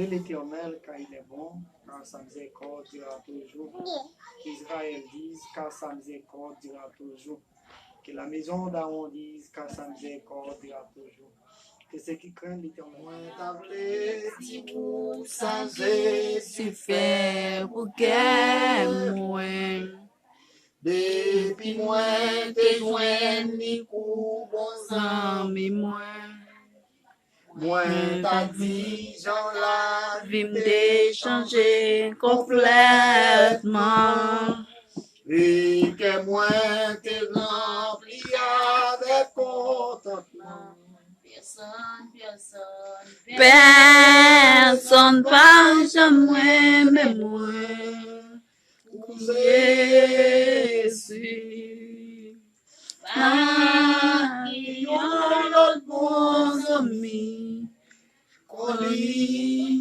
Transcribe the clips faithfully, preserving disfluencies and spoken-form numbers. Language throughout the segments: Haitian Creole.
Que l'Éternel, car il est bon, car sa miséricorde dure à toujours. Qu'Israël dise, car sa miséricorde dure à toujours. Que la maison d'Aaron dise, car sa miséricorde dure à toujours. Que ceux qui craignent l'Éternel. Mwen ta vle di pou sa Jezi fè pou kè mwen. Depi mwen te jwenn li kou bon zanmi mwen, mwen ta di jan lavi m te chanje konplètman. E kè mwen te ranpli avèk kontantman. Pèsonn, pèsonn, pèsonn pa janm renmen mwen. Pou Jezi, pa gen yon lòt bon zanmi kon li.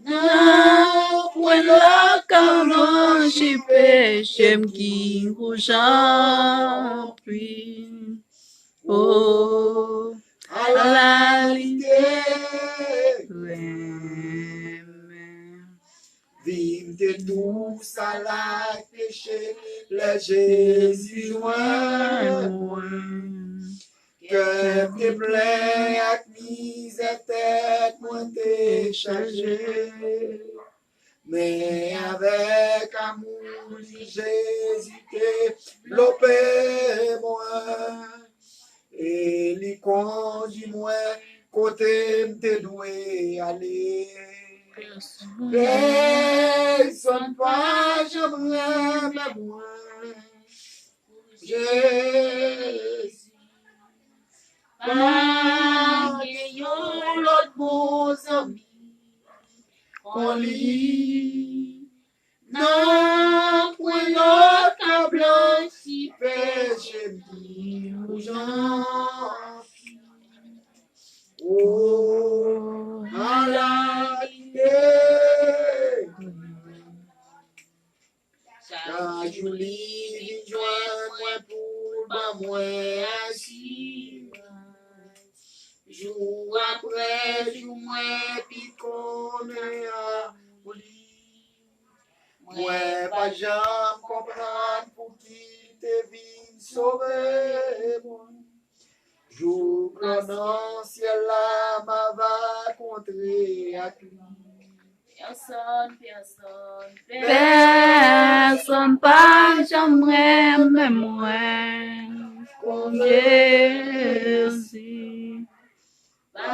Nanpwen lòt ka blanchi peche m ki wouj anpil. O, ala li te renmen. Vi m te dous ak peche, lè Jezi jwenn mwen. Kè m te plen ak mizè, tèt mwen te chaje. Men avèk amou li, Jezi te vlope mwen. E li kondui mwen kote m te dwe ale. Pèsonn pa janm renmen mwen. Jezi, pa gen yon lòt bon zanmi kon li. Nanpwen lòt ka blanchi peche m ki wouj anpil. O, ala li te. Chak jou li vin jwenn mwen pou l ban mwen asirans. Jou apre jou mwen pi konnen amou li. Mwen pa janm konprann pouki l te vin sove mwen. Jouk lò nan syèl la, m ava kontre ak li. Pèsonn, pèsonn, pèsonn pa janm renmen mwen kon Jezi. Pa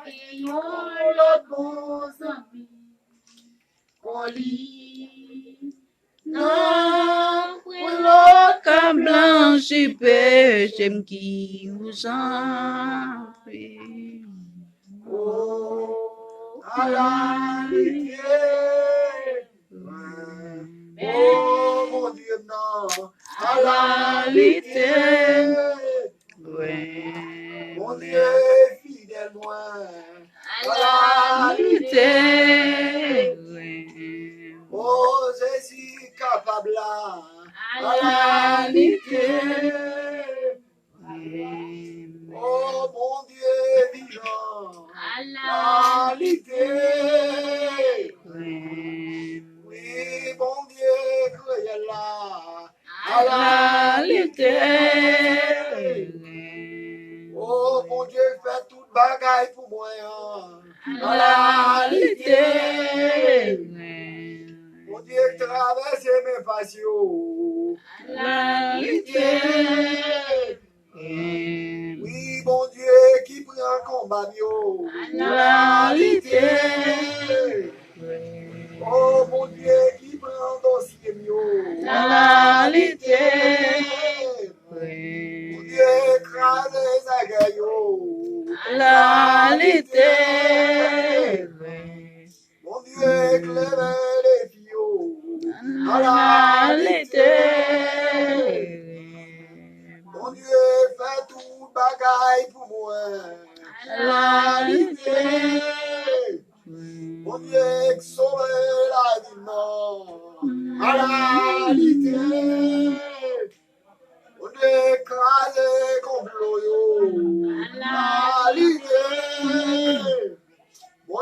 gen yon lòt bon zanmi kon li. Nanpwen lòt ka blanchi peche m ki wouj anpil. O, ala li te. O, Bondye m nan, ala li te. Bondye fidèl mwen, ala li te. O Jezi kapab la, ala li te. O Bondye vivan, ala li te. Wi, Bondye reyèl la, ala li te. O Bondye fè tout bagay pou mwen an, ala li te. Bondye travèse men fas yo, ala li te. Wi, Bondye ki pran konba m yo, ala li te. O Bondye ki pran dosye m yo, ala li te. Bondye kraze zègè yo, ala li te. Bondye klere defi yo, ala li te. Bondye fè tout bagay pou mwen, ala li te. Bondye sove lavi m nan, ala li te. Bondye kraze konplo yo, ala li te.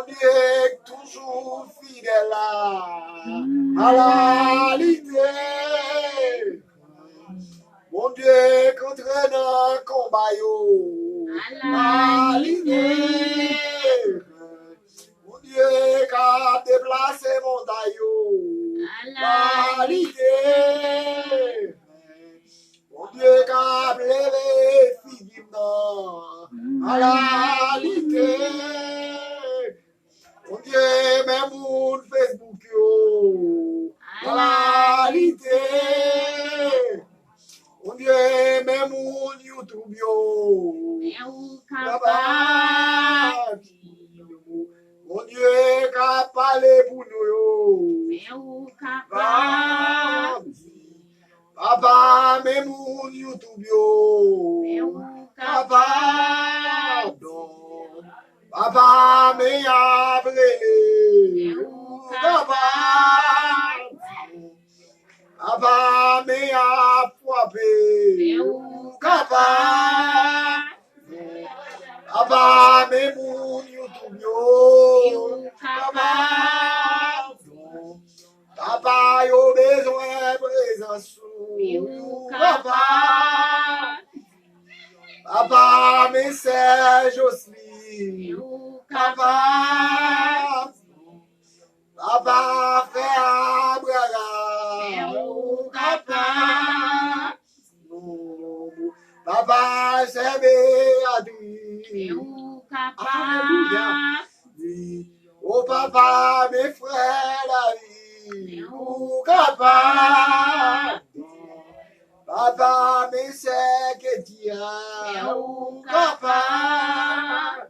Bondye k toujou fidèl la. Ala li te. Bondye k antre nan konba yo. Ala li te. Bondye k ap deplase montay yo. Ala li te. Bondye k ap leve figi m nan. Ala li te. Bondye, men moun Facebook yo. Ala li te. Bondye, men moun YouTube yo. Men ou kapab. Bondye k ap pale pou nou yo. Men ou kapab. Papa, men moun YouTube yo. Men ou kapab. Papa, men y ap rele. Men ou kapab. Papa, men y ap frape. Men ou kapab. Papa, men moun YouTube yo. Men ou kapab. Papa, yo bezwen prezans ou. Men ou kapab. Papa, men sè Josly. Men ou kapab. Papa, frè Abraham. Men ou kapab. Papa, sè Beatrice. Men ou kapab. Alelouya. Wi. O papa, men frè David. Men ou kapab. Papa, men sè Ketia. Men ou kapab.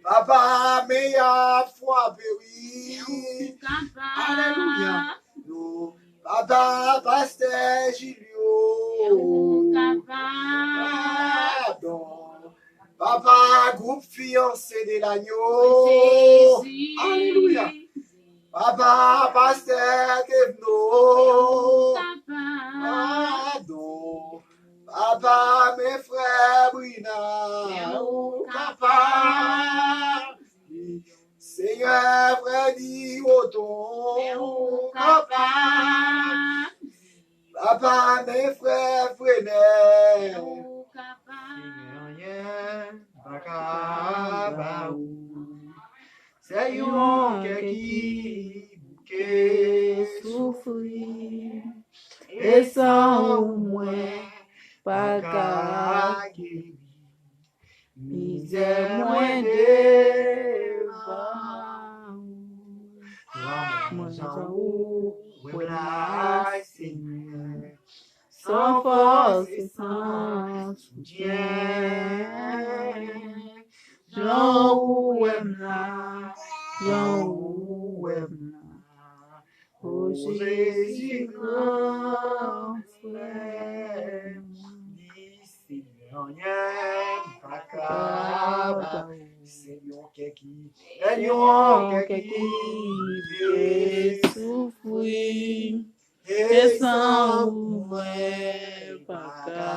Papa, men y ap frape, wi. Men ou kapab. Alelouya. Papa, pastè Julio. Men ou kapab. Padon. Papa, gwoup fiyanse de lanyo. Jezi. Alelouya. Papa, pastè Kevno. Men ou kapab. Padon. Papa, men frè Brina. Men ou kapab. Senyè, frè Di Woton. Men ou kapab. Papa, men frè Frenè. Men ou kapab. Senyè, anyen pa ka ba ou. Se yon kè ki bouke soufri. E san ou mwen pa ka geri. Mizè mwen devan ou. Mwen jan ou wè m la, Senyè. San fòs e san soutyen. Jan ou wè m la, jan ou wè m la. O Jezi, gran frè mwen. Li se anyen m pa ka ba ou. Se yon kè ki, se yon kè ki vle soufri. E san ou mwen pa ka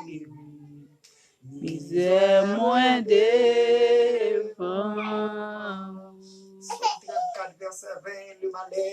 geri. Mizè mwen devan ou. Sòm trannkat, vèsè ven, le malè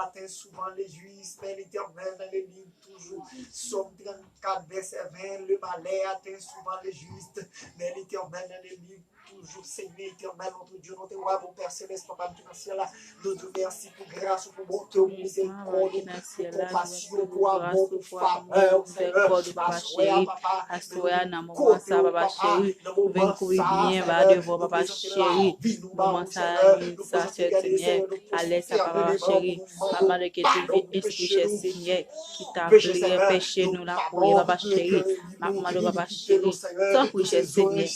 aten souvan le jis, men Letènèl nan le liv toujou. Sòm trannkat, vèsè ven, le malè aten souvan le jis, men Letènèl nan le liv toujou. Senyè Etènèl, notre Dieu, notre Roi, bon Père Céleste, Papa m ki nan syèl la, nou di w mèsi pou gras ou, pou bonte ou, pou mizerikòd ou, pou konpasyon ou, pou amou ou, pou favè ou, Senyè. Aswè a, papa, aswè a, nan moman sa, papa cheri, nou vin kouvri byen ba devan, papa cheri, moman sa, minit sa, Senyè, alè sa, papa cheri, papa, malgre tout vye espri, chè Senyè, ki ta vle anpeche nou lapriyè, papa cheri, m ap mande w, papa cheri, tanpri, chè Senyè,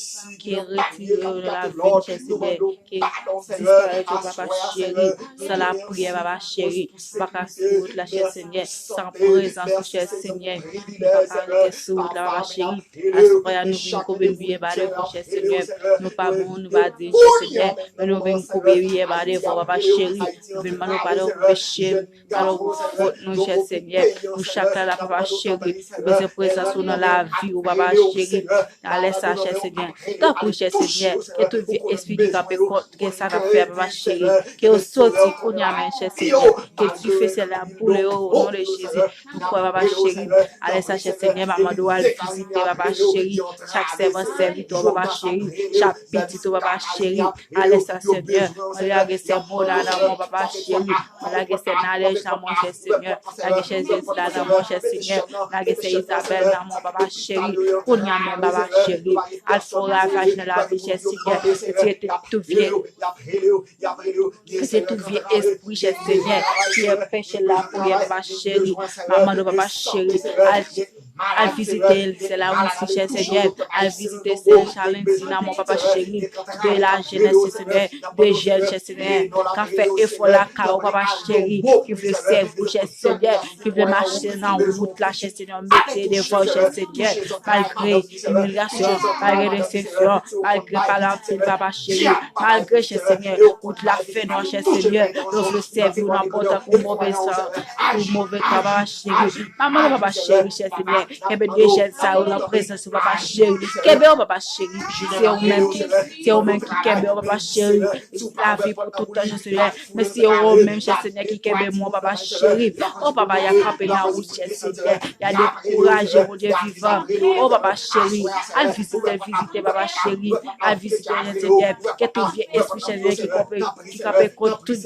ki retire yo nan lavi n, chè Senyè, ki disparèt yo, papa cheri, san lapriyè, papa cheri, pa ka sou wout la, chè Senyè, san prezans ou, chè Senyè, li pa ka rete sou wout la, papa cheri. Aswè a, nou vin koube byen ba devan, chè Senyè, nou pa bon, nou pa diy, chè Senyè, men nou vin koube byen ba devan, papa cheri, nou vin mande w padon pou peche n. Padon pou fòt nou, chè Senyè. Nou chak la la, papa cheri. Nou bezwen prezans ou nan lavi ou, papa cheri. Nan lè sa, chè Senyè. Tanpri, chè Senyè. Ke tout vye espri ki kanpe kont ke sa n ap fè, papa cheri, ke yo soti kounye a menm, chè Senyè. Ke dife syèl la boule yo, o non de Jezi. Tout kò, papa cheri, alè sa, chè Senyè, m ap mande w al vizite, papa cheri, chak sèvant, sèvitè w, papa cheri, chak pitit ou, papa cheri, alè sa, Senyè, mwen lage sè Mona nan men w, papa cheri, mwen lage sè Nadège nan men w, chè Senyè, lage chè Jezi la nan men w, chè Senyè, lage sè Izabèl nan men w, papa cheri, kounye a menm, papa cheri, al fè yon ravaj nan lavi, chè Senyè, retire tout vye Ke se tout vye espri, chè Senyè, ki anpeche lapriyè, papa cheri. M ap mande w, papa cheri, al, al vizite sè Larisi, chè Senyè. Al vizite sè Chalensi nan men w, papa cheri. De lajenès, chè Senyè. De jèn, chè Senyè. K ap fè efò lakay ou, papa cheri. Ki vle sèvi w, chè Senyè. Ki vle mache nan wout la, chè Senyè. Mete devan w, chè Senyè. Malgre imilyasyon, malgre desepsyon, malgre pale anpil, papa cheri, malgre, chè Senyè, wout la fè nwa, chè Senyè, yo vle sèvi w nan pòtan pou move san, pou move tan, papa cheri. Manman, papa cheri, chè Senyè, kenbe de jèn sa yo nan prezans ou, papa cheri. Kenbe yo, papa cheri. Se ou menm ki, se ou menm ki kenbe yo, papa cheri. Lavi pou tout tan, chè Senyè. Men se ou menm, chè Senyè, ki kenbe mwen, papa cheri. O papa, y a kanpe nan wout, chè Senyè. Y a dekouraje, Bondye vivan. O papa cheri, al vizite, vizite, papa cheri. Al vizite, chè Senyè. Ke tout vye espri, chè Senyè, ki kanpe, ki kanpe kont tout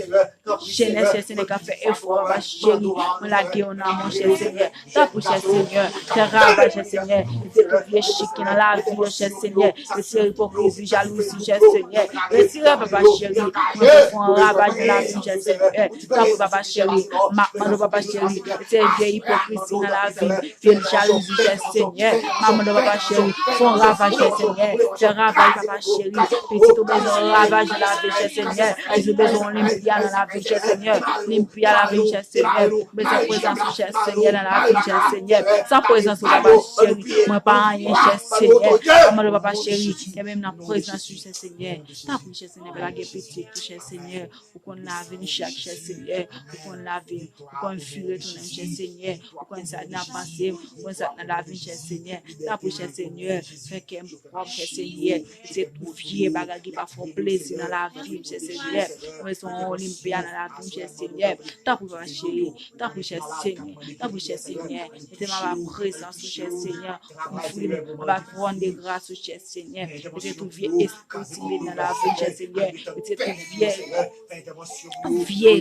jenès, chè Senyè, k ap fè efò, papa cheri. Mwen lage yo nan men w, chè Senyè. Tanpri, chè Senyè, fè ravaj, chè Senyè. Retire tout vye chik ki nan lavi yo, chè Senyè. Retire ipokrizi, jalouzi, chè Senyè. Retire, papa cheri. Mwen fè yon ravaj nan lavi, chè Senyè. Tanpri, papa cheri. M ap mande w, papa cheri. Retire vye ipokrizi nan lavi. Vye jalouzi, chè Senyè. M ap mande w, papa cheri. Fè yon ravaj, chè Senyè. Fè ravaj, papa cheri. Pitit ou bezwen yon ravaj nan lavi, chè Senyè. Pitit ou bezwen yon limpia nan lavi, chè Senyè. Limpia lavi, chè Senyè. Bezwen prezans ou, chè Senyè, nan lavi, chè Senyè. San prezans ou, papa cheri, mwen pa anyen, chè Senyè. Mwen mande w, papa cheri, kenbe m nan prezans ou, chè Senyè. Tanpri, chè Senyè, pa lage pitit ou, chè Senyè. Ou konn lavi n chak, chè Senyè. Ou konn lavi n, ou konn vire tounen n, chè Senyè. Ou konn sa k nan panse m, ou konn sa k nan lavi n, chè Senyè. Tanpri, chè Senyè, fè kè m pwòp, chè Senyè. Se tout vye bagay ki pa fè w plezi nan lavi m, chè Senyè. Mwen se yon limpia nan lavi m, chè Senyè. Tanpri, papa cheri. Tanpri, chè Senyè. Tanpri, chè Senyè. Mete m anba prezans ou, chè Senyè. Kouvri m anba twòn de gras ou, chè Senyè. Mete tout vye espri timid nan lavi m, chè Senyè. Mete tout vye, tout vye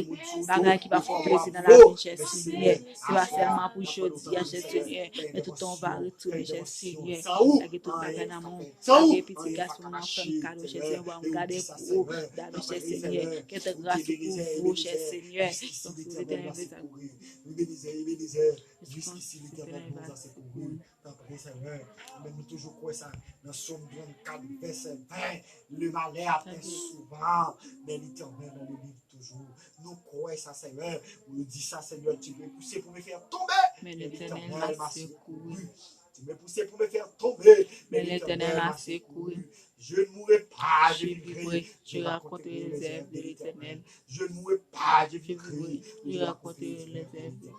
bagay ki pa fè w plezi nan lavi m, chè Senyè. Se pa sèlman pou jodi a, chè Senyè. Men tout tan w va retounen, chè Senyè. Lage tout bagay nan men w. Lage pitit gason m nan fè m kado, chè Senyè. Ba m gade pou ou, dade, chè Senyè. Ke gras ou kouvri w, chè Senyè. Donk, si w te Ebenezer, Ebenezer, jusqu'ici l'Éternel nous a secourus. Tanpri, Senyè. Ou menm nou toujou kwè sa nan Sòm trannkat, vèsè ven. Le malheur atteint souvent, mais l'Éternel nous livre toujours. Nou kwè sa, Senyè. Ou di sa, Senyè, tu me pousses pour me faire tomber, mais l'Éternel m'a secouru. Tu me pousses pour me faire tomber, mais l'Éternel m'a secouru. Je ne mourrai pas, je vivrai, je raconterai les œuvres de l'Éternel. Je ne mourrai pas, je vivrai, je raconterai les œuvres de l'Éternel.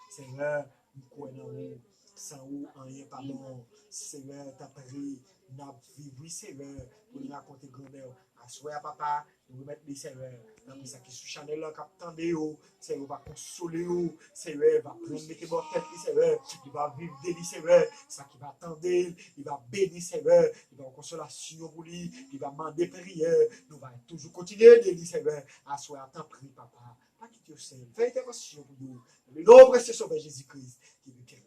Senyè, m kwè nan ou. San ou, anyen pa bon. Senyè, tanpri, n ap viv, wi, Senyè, pou n rakonte grandè w. Aswè a, papa, nou remèt li, Senyè. Tanpri, sa ki sou chanèl la, k ap tande yo, Senyè, va konsole yo, Senyè, va pran mete bò tèt li, Senyè, li va viv de li, Senyè, sa ki va tande l, li va beni, Senyè, li va yon konsolasyon pou li, li va mande priyè, nou va toujou kontinye ede li, Senyè, aswè a, tanpri, papa, pa kite yo sèl, fè entèvansyon pou yo, nan le non prèsyè Sovè Jezi Kris, ki viv, ki